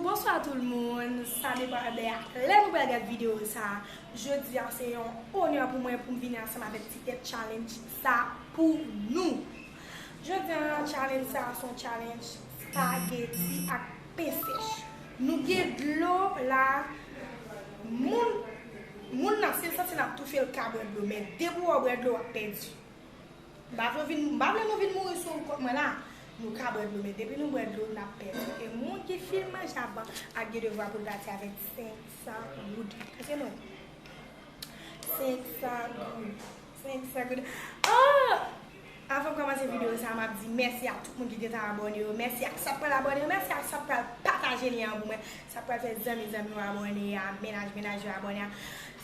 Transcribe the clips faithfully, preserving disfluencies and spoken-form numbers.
Bonswa tout moun, sa depann de ak lè nou pral gad videyo sa. Jodi a se yon onè pou mwen pou m vini ansanm avèk ti tèt challenge sa pou nou. Jodi a challenge sa se yon challenge spaghetti ak pen sèch. Nou gen dlo la, moun, moun nan si l santi l ap toufe l ka bwè dlo, men depi w bwè dlo w ap pèdi. M pa vle vin, m pa vle nou vin mouri sou kont mwen la. Nou ka bwè dlo, men depi nou bwè dlo, n ap pèdi. E moun ki fin manje avan ak gen devwa pou l pati avèk senk san goud. Èske nou? Senk san goud. Senk san goud. Oh! Avan m kòmanse videyo sa, m ap di mèsi ak tout moun ki gentan abòne yo. Mèsi ak sa k pral abòne yo. Mèsi ak sa k pral pataje lyen an pou mwen. Sa k pral fè zanmi zanmi yo abòne a, mennaj mennaj yo abòne a.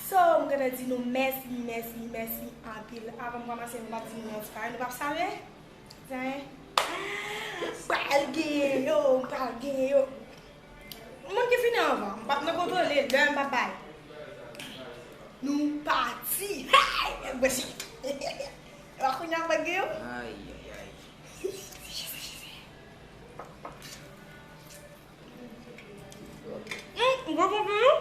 So, m gentan di nou mèsi, mèsi, mèsi anpil. Avan m kòmanse, nou p ap di nou yon ti pawòl, nou p ap salye? Zen. Pral genyen yo, pral genyen yo. Moun ki fini anvan, m p ap nan kontwole lè m p ap bay. Nou pati. Hey! Mwen si. Ewa kounye a pral genyen yo. Ay, ay, ay. Hum, gwo konpli non.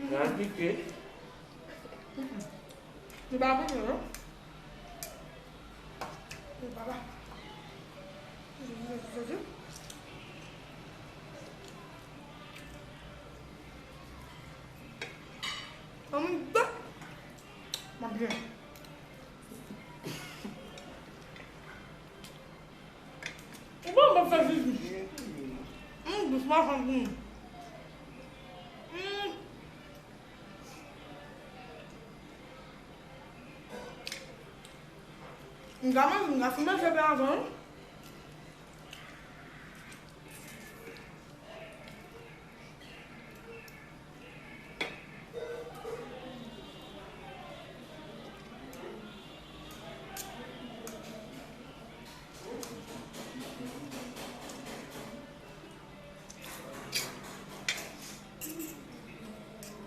Nan pike. Li pa konpli non. Li pa pa. Anmwey. M ap byen. Ou bon, m ap fè zizi. Hum, dousman, fanm. Hum. M ka manje, m ka fin manje pen avan, wi.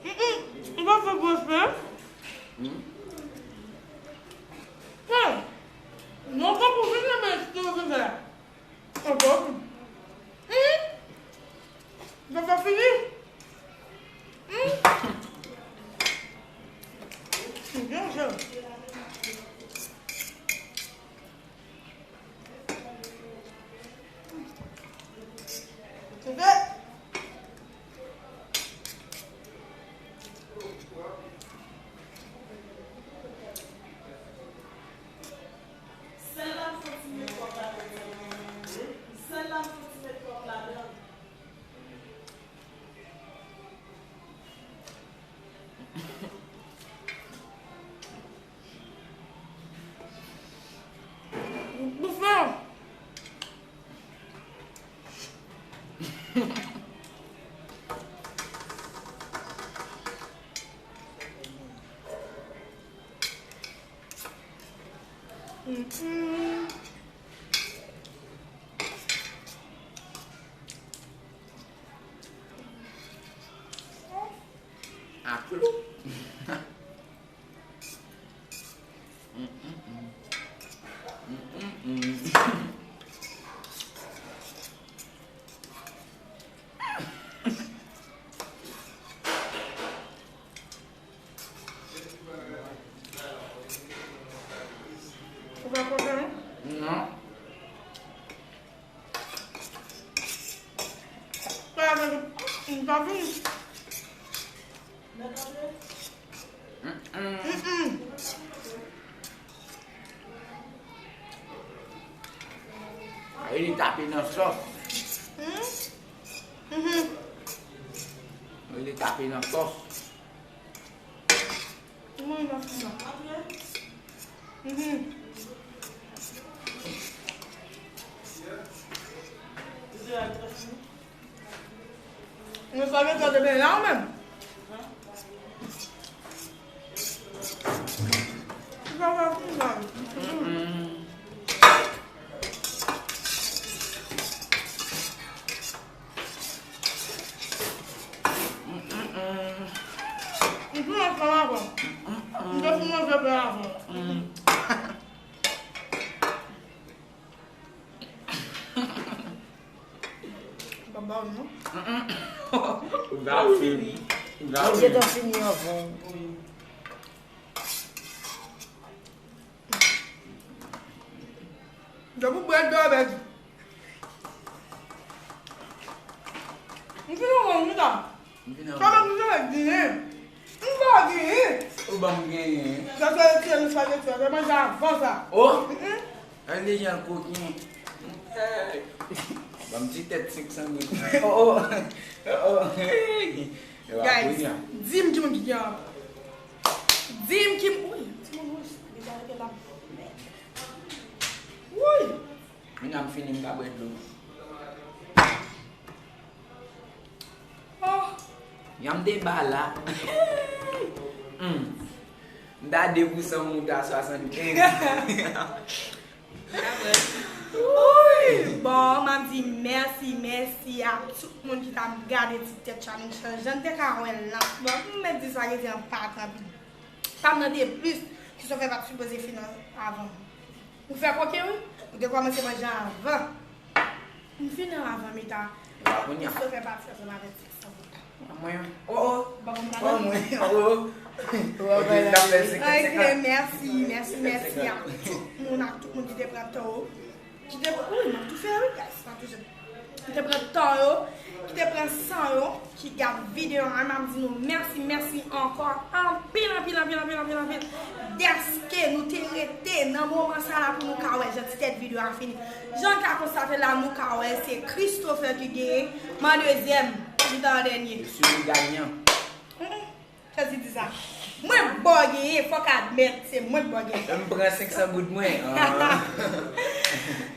Mm, mm. Ou pa fè gwo pen? Hmm. Hey! Non, pa pou vin nan men estou ki fè. Ankò. Hmm? Sa fè fini? Hmm? Byen jwe. Rive. Sèl la m santi met twòp ladan. Sèl la m santi met twòp ladan. Bouch mwen. Mm-mm. Aklou. Mm, mm, mm. Mm, mm, mm. Ou pa kontan, non? Non. Pa gen, m pa vini. Mm-mm. Mm-mm. Ay, li tape nan sòs. Hmm? Mhm. Ay, li tape nan sòs. Mwen nan fè sa. Mhm. Mwen sa gen sa te ben la ou menm. Ou pa wè konsa. Mm-mm. Mm-mm. Ou tou ansanm avè m. M te fin manje pen avan. Baba, non. Ou va fini. Ou va fini. Manje tan fini avan. Depi brèd dòbèt. M fin nan wonn, m ta. M fin nan wonn. Sa mèt m te genyen. M pa genyen. Ou ban m genyen. Sa se retire, sa se retire. Sa manje avan sa. Oh! Mm-mm. Gade jan l koken. Hey! Ban m ti tèt senk san goud. Oh, oh. Oh, oh. Hey! Guys, di m ki moun ki gen an. Di m ki m, wi, ti moun wouj, li ka rete la. Wi. Menm m fini, m ka bwè dlo. Oh. Yanm de bala. Hmm. M ta de pou san, moun ta swasannkenz. Wi. Bon, m ap di mèsi, mèsi a tout moun ki t ap gade Ti Tèt Challenge lan. Jan n te ka wè l lan. Bon, m mèt di sa, rete an pa, tanpri. Pa mande plis, ki sa fè pa t sipoze fin an avan. Ou fè koken, wi. Ou te kòmanse manje avan. M fin an avan, Mita. Epa kounye a. Ki sa fè pati ansanm avèk ti sa. Mwen, oh, oh. Bon, oh, mwen, oh, oh. Ok, mèsi, mèsi, mèsi a tout moun, ak tout moun ki te pran tan yo. Ki te, wi, m ap tou fè, wi, guys, m ap tou fè. Ki te pran tan yo, ki te pran san yo, ki gad videyo a, m ap di nou mèsi, mèsi ankò, anpil, anpil, anpil, anpil, anpil, anpil, dèske nou te rete nan moman sa la pou nou ka wè jan ti tèt videyo a fini. Jan n ka konstate la, nou ka wè se Christopher ki genyen, m an dezyèm, m t an dènye. Je suis le gagnant. Mm-mm. Chwazi di sa. Mwen bò genyen, fòk admèt, se mwen k bò genyen. M pran senk san goud mwen. Ah.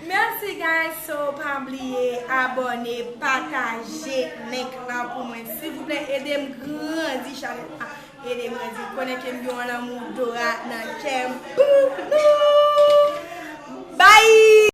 Mèsi, guys. So, pa bliye abòne, pataje link lan pou mwen. Silvouplè, ede m grandi chanèl la. Ede m grandi. Konnen ke m gen yon lanmou Dora nan kè m pou nou. Bye!